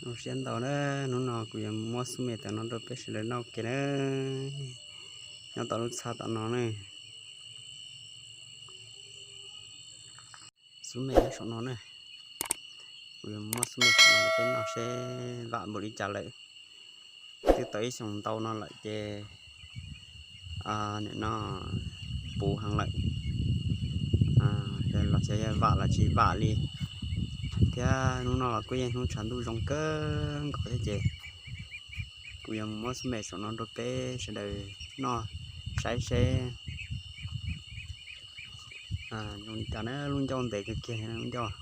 Zoo siab ntau na, hnub no kuv yuav muab xub me tam no rau peb sawv daws noj ua ke na. Nyob tom lub txhab tom no na. Xub me nyob saum no na. Kuv yuav muab xub me saum no rau peb noj seb vam npaum li cas lawm. Twb tau ib xyoos ntau no lawm ces nim no puv heev lawm. Los xyov yog vam los tsis vam li thiab. Hnub no los kuj yeej hnub tshav ntuj zoo kawg nkaus thiab ces kuv yuav muab xub me saum no rau peb sawv daws noj saib seb zoo li cas na. Lub ncauj ntev kawg kiag lub ncauj.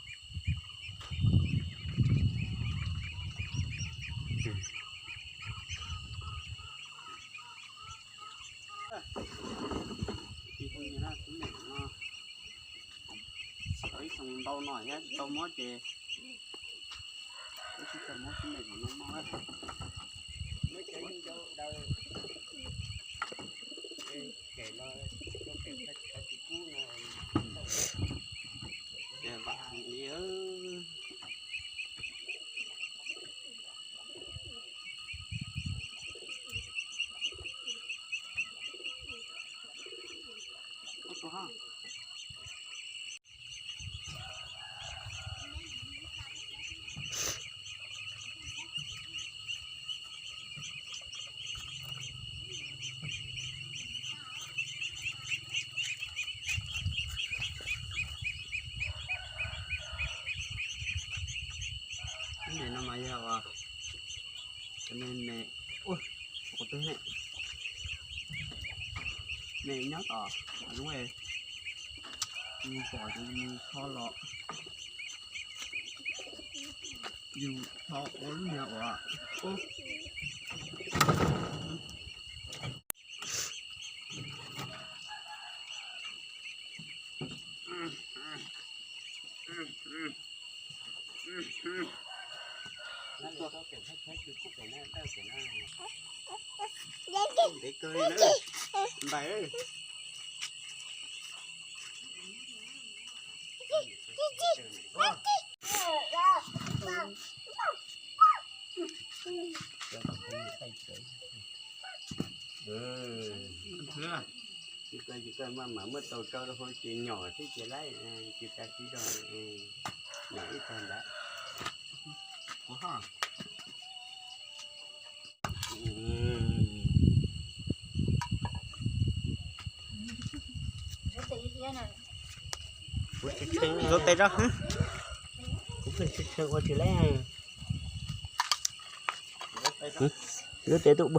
Tau ib xyoos ntau no thiab tsis tau muab ces tsis tau muab xub me no noj. Vam heev li. Ub, me no mas yog ua, me, ua, ua twg ne? Me nyob tom, yus pom ces yus tho los, yus tho ua lub niag uas, ub. Ntev kawg li na, ntais. Tsis tau, tsis tau, maj mam muab tau rau rau hauv ces nyom thiab ces laib, tsis tas tsis zoo, nyom ib tag ntawd. Ntxuav tes tso, kuv pheej tshee tshee ua tsis laib. Ntxuav tes tuaj pw.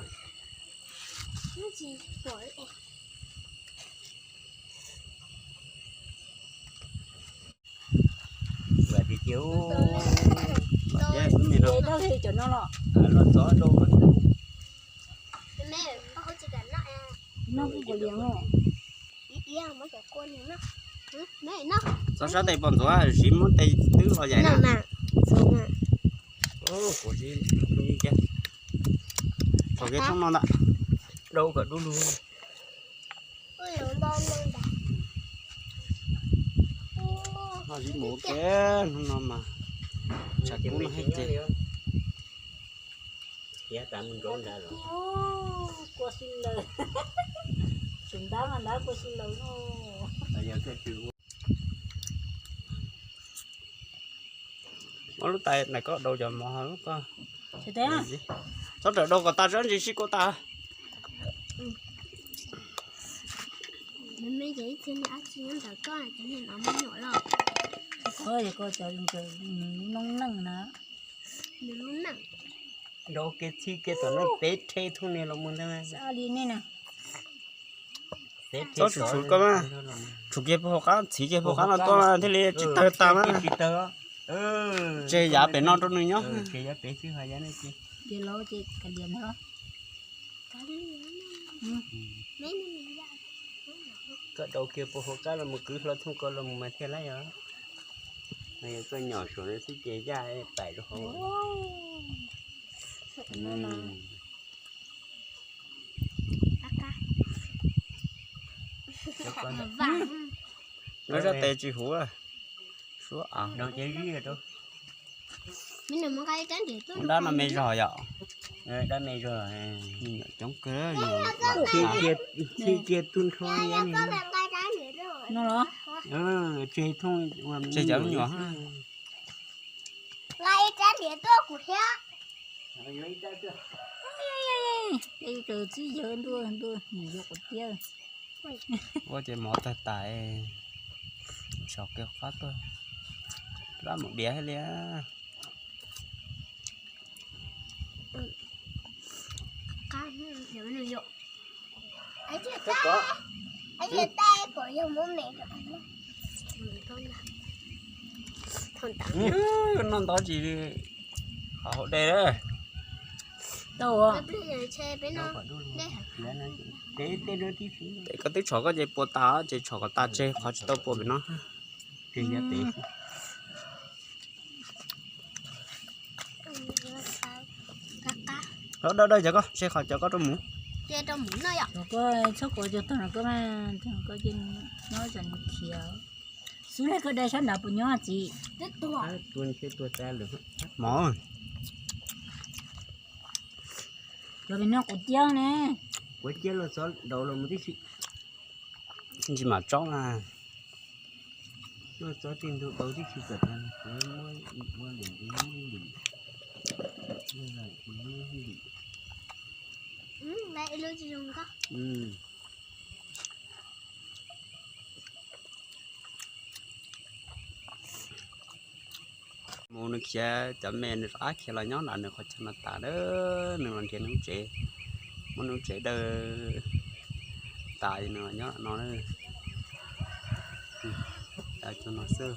Ua tiag tiag, los txov rau mas. Noj kuv liam os. Txog sab tes pom ntxuav, siv muab tes twb los yaim na. Kuv siv, thaum kev thoob no ntag, rau kom dub lug. Noj li mus ua ke, hnub no mas tshav kub no thiab ces. Kua xi laws, tsis ntab mas ntab kua xi laws no. Muab lub tais na, koj daus cov mov lub ko. Txhob rawm daus kom tas, sab ntsis sib kua tas. Noob neej na. Nrau kev txhij kev tom no peb rhe thoob niag los mus ntag. Txhob tshum tshum koj mas, tshum kiag puag hauv qab, txhiv kiag puag hauv qab no tuaj mas thiaj li tsis tawg tas mas. Tseg yav pem no rau nws nyob. Koj rau kiag puag hauv qab los mus kwv hlo thooj ko los mus mas thiaj laib os. Koj nyom suav no xwb ces yaj pais rau hauv. Koj sab tes tsis huv, suab av. Dab no me zog yom. Dab me zog. Coob kawg. Khi kiag tub nrho. No los? Tseg cov me nyuam. Nqa ib rab ntiav tuaj kuv thiab. Teb tsis yawg ntuj ntuj nws yuav quav tiab. Ua ces mov tag tas, sov kiag qab tuaj, lab mus diav thiab li. Noj ntau tsis li, qhov hauv dej. Tau. Koj twb tshov koj ces puas tas ces tshov kom tas tseg qhov tsis tau puas pem no. Dawb dawb cov koj, tseg qhov cov koj rau mus. Koj txhob kov cov tag no koj mas, tag no koj cia nyob tsam nws khiav. Xub li koj dai sab nrad puas nyob txiv? Mov. Cov pem no quav tiab ne. Quav tiab los txhob daus los mus tib si. Ntsis mam tsob na. Los txhob tib ntug daus tib si kom tag, muab ua lim lim lim. Mus nws khiav cov me nws rov qab khiav los nyob nram nws qhov chaw no tas, nws los nrhiav nws lub tsev, muab nws lub tsev daws tas nws los nyob no. Cov no xwb.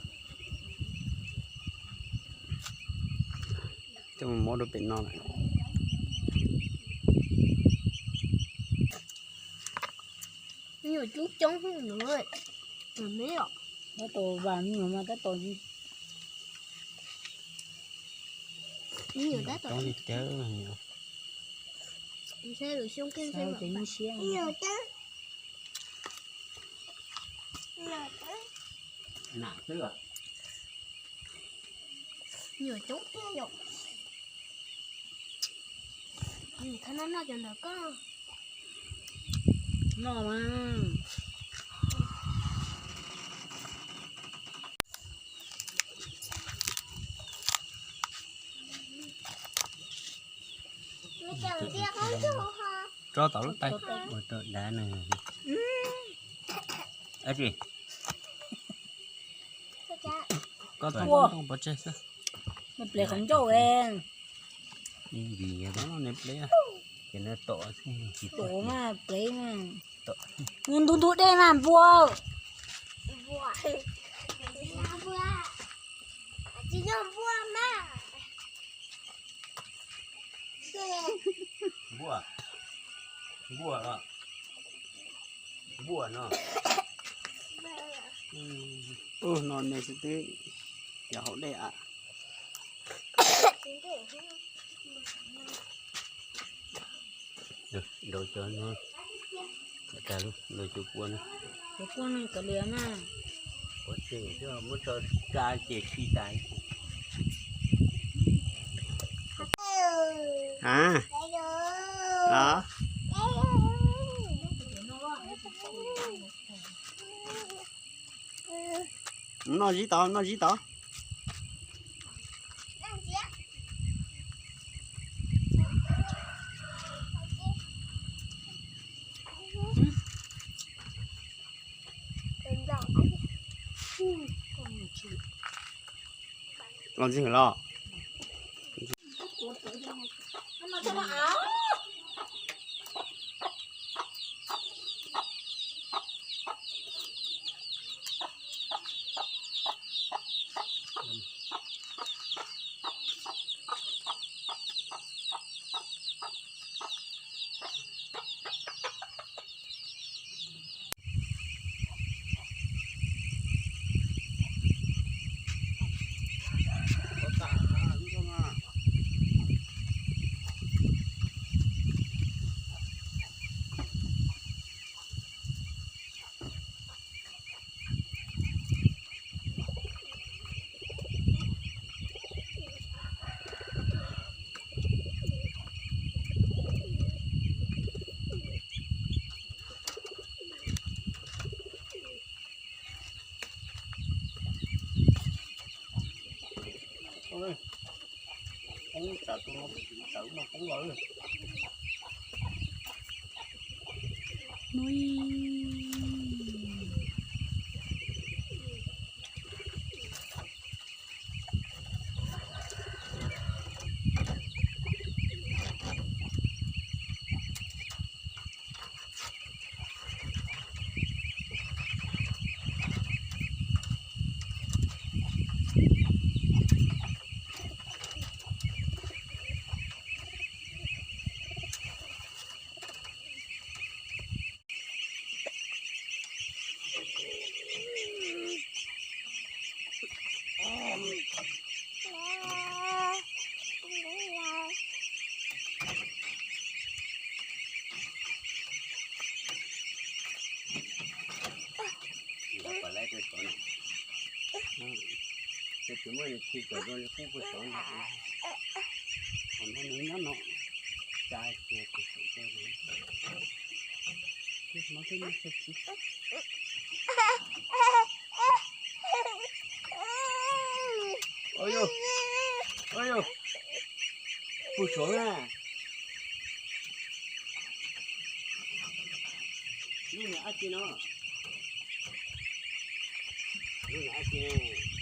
Coj mus muab rau pem no lawm. Nyuam coob coob os. Tab tom vas me nyuam mas tab tom, me nyuam tab tom coob li cawv. Nyuam coob tiag yom. Thov no noj cov ntawm koj. Noj mas. Tso tom lub tais. Ua rau dav na. Koj txhob pov tseg xwb. Me plev qhov ncauj. Ib vim yog ne plev, ces no tom xwb. Tom mas plev mas. Ntug ntug dej mas npua. Tsis yog npua mas. Npua, npua los, npua no. Ub, no me xwb twb yog hauv dej a. Nrau cov no, nrau cov kua no. Cov kua no kav liam na. Muab tso tsa ces tsis tas. A, los. Noj zib tod, noj zib tod. Los ntxig los. Poob tsam tus no, tsam lub no poob los. Tsis muaj li tsis tau li qub puag saud no. Qhov no nws nyob no, tsa kiag tus saum no. Ua yus, ua yus, puag saud na. Lub niag dab tsi no? Lub niag dab tsi no?